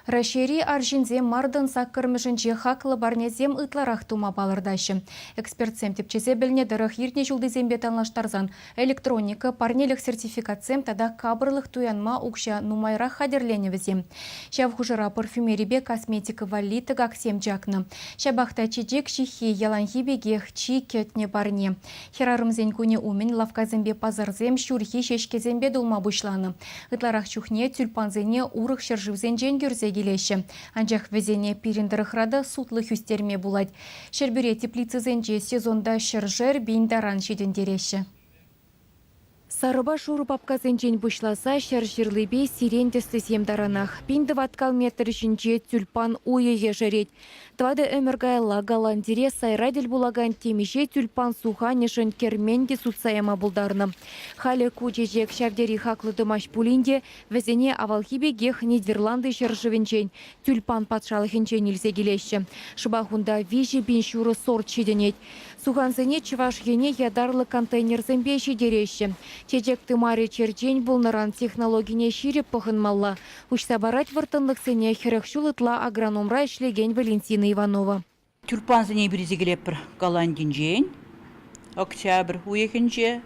Раҫҫейри арҫынсем мартӑн саккӑрмӗшӗнче хаклӑ парнесем ытларах тума палӑртаҫҫӗ. Экспертсем тӗпчесе пӗлнӗ тӑрӑх, иртнӗ ҫултисемпе танлаштарсан электроника, парнелӗх сертификатсем тата капӑрлӑх туянма укҫа нумайрах хатӗрленӗ вӗсем. Ҫав хушӑра парфюмерипе косметика валли тӑкаксем чакнӑ. Ҫапах та чечек ҫыххи яланхи пекех чи кӗтнӗ парне. Хӗрарӑмсен кунӗ умӗн лавккасемпе пасарсем ҫурхи ҫеҫкесемпе тулма пуҫланӑ. Ытларах чухне тюльпансене урӑх ҫӗршывсенчен кӳрсе килеҫҫӗ. Анчах вӗсене пирӗн тӑрӑхра та сутлӑх ӳстерме пулать. Ҫӗрпӳре теплицӑсенче сезонта ҫӗршер пин таран ҫитӗнтереҫҫӗ. Сарӑпа шурӑ папкасенчен пуҫласа ҫӗр ҫырлипе сирень тӗслисем таранах пин тӑваткал метр ҫинче тюльпан уйӗ ешерет. Тӑватӑ ӗмӗр каялла Голландире сайра тӗл пулакан темиҫе тюльпан суханӗшӗн кермен те сутса яма пултарнӑ. Халӗ ку чечек ҫав тери хаклӑ тӑмасть пулин те вӗсене авалхи пекех Нидерланды ҫӗршывӗнчен, тюльпан патшалӑхӗнчен илсе килеҫҫӗ. Шӑпах унта 3,5 сорт ҫитӗнет. Сухансене Чӑваш Ене ятарлӑ контейнерсемпе ҫитереҫҫӗ. Чечек тымарӗ черчен пулнӑран технологине ҫирӗп пӑхӑнмалла. Уҫса парать вӑрттӑнлӑхсене 40 ҫул ытла агрономра ӗҫлекен Валентина Иванова. Тюльпансене эпир килетпӗр Голландинчен. Октябрь уйӑхӗнче,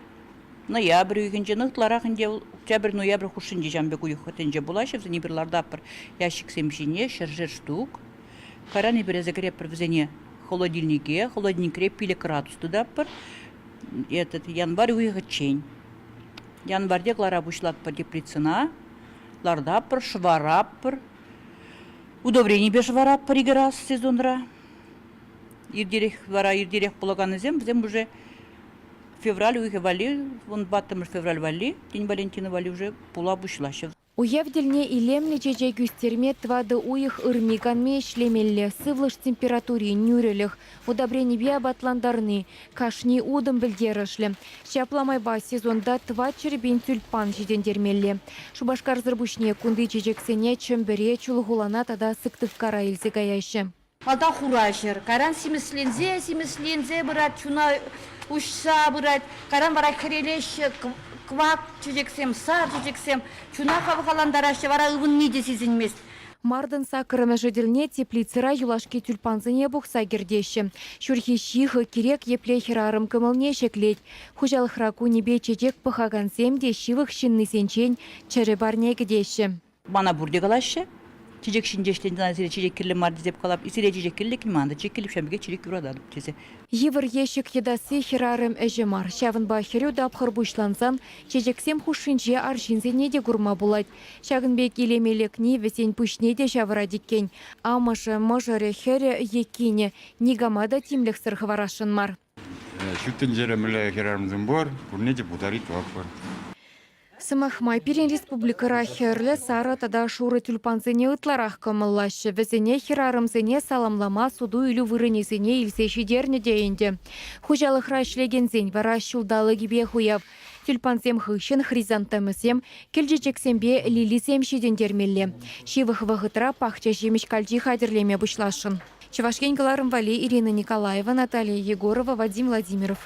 ноябрь уйӑхӗнче, ну ытларах ӗнтӗ октябрь-ноябрь хушшинче ҫавӑн пек уйӑх тӗнче пулаҫҫӗ. Вӗсене эпир лартатпӑр ящиксем ҫине ҫӗршер штук. Кайран эпир илсе кӗретпӗр вӗсене холодильнике. Холодильникре 5 градус тытатпӑр. Этот январь уйӑхӗччен. Январьте кӑлара пуҫлатпӑр теплицӑна. Лартатпӑр, шӑваратпӑр. Удобренипе шӑваратпӑр икӗ раз сезонра. Иртерех вара иртерех пулаканнисем вӗсем уже февраль уйӑхӗ валли, вунтӑваттӑмӗш февраль валли, День Валентина валли уже пула пуҫлаҫҫӗ. Уяв тӗлне илемлӗ чечек ӳстерме тӑватӑ уйӑх ырми-канми ӗҫлемелле, сывлӑш температури, нӳрӗлӗх, удобренипе апатлантарни кашни утӑм пӗлтерӗшлӗ. Ҫапла майпа сезонта тӑватҫӗр пин тюльпан ҫитӗнтермелле. Шупашкарсӑр пуҫне кунти чечексене Чӗмпӗре, Чулхулана тата Сыктывкара илсе каяҫҫӗ. Малтан хура ҫӗр, кайран симӗсленсе, симӗсленсе пырать, чуна уҫса пырать. Кайран вара хӗрелеҫҫӗ кӑвак чечексем, сар чечексем, чуна хавхалантараҫҫӗ, вара ывӑнни те сисӗнмест. Мартӑн саккӑрмӗшӗ тӗлне теплицӑра юлашки тюльпансене пухса кӗртеҫҫӗ. Ҫурхи ҫыхӑ кирек епле хӗрарӑм кӑмӑлне ҫӗклет. Хуҫалӑхра кунӗпе чечек пӑхакансем те ҫывӑх ҫыннисенчен чӗрӗ парне кӗтеҫҫӗ. Мана пурте калаҫҫӗ. Чечек ҫинче ӗҫленӗ сире чечек кирлӗ мар тесе калап. Сире чечек кирлӗ ман та чечек кирлӗ, ҫавӑн пекех чечек юрататӑп тесе. Йывӑр ещӗк йӑтасси хӗрарӑм ӗҫӗ мар. Ҫавӑнпа хӗрӳ тапхӑр пуҫлансан чечексем хушшинче арҫынсене те курма пулать. Ҫакӑн пек илеме лекни вӗсен пуҫне те ҫавӑрать иккен. Амӑшӗ, мӑшӑрӗ, хӗрӗ е кинӗ никама та тимлӗхсӗр хӑварасшӑн мар. Ҫут тӗнчере мӗнле хӗрарӑмсем пур, пурне те пултарить тӑватпӑр. Сӑмах май, пирӗн республикӑра хӗрлӗ, сарӑ тата шурӑ тюльпансене ытларах кӑмӑллаҫҫӗ. Вӗсене хӗрарӑмсене саламлама суту-илӳ вырӑнӗсене илсе ҫитернӗ те ӗнтӗ. Хуҫалӑхра ӗҫлекенсен вара ҫулталӑкӗпех уяв. Тюльпансем хыҫҫӑн хризантемӑсем, кӗлчечексемпе лилисем ҫитӗнтермелле. Ҫывӑх вӑхӑтра пахча ҫимӗҫ калчи хатӗрлеме пуҫласшӑн. Чӑваш Ен кӑларӑм валли Ирина Николаева, Наталья Егорова, Вадим Владимиров.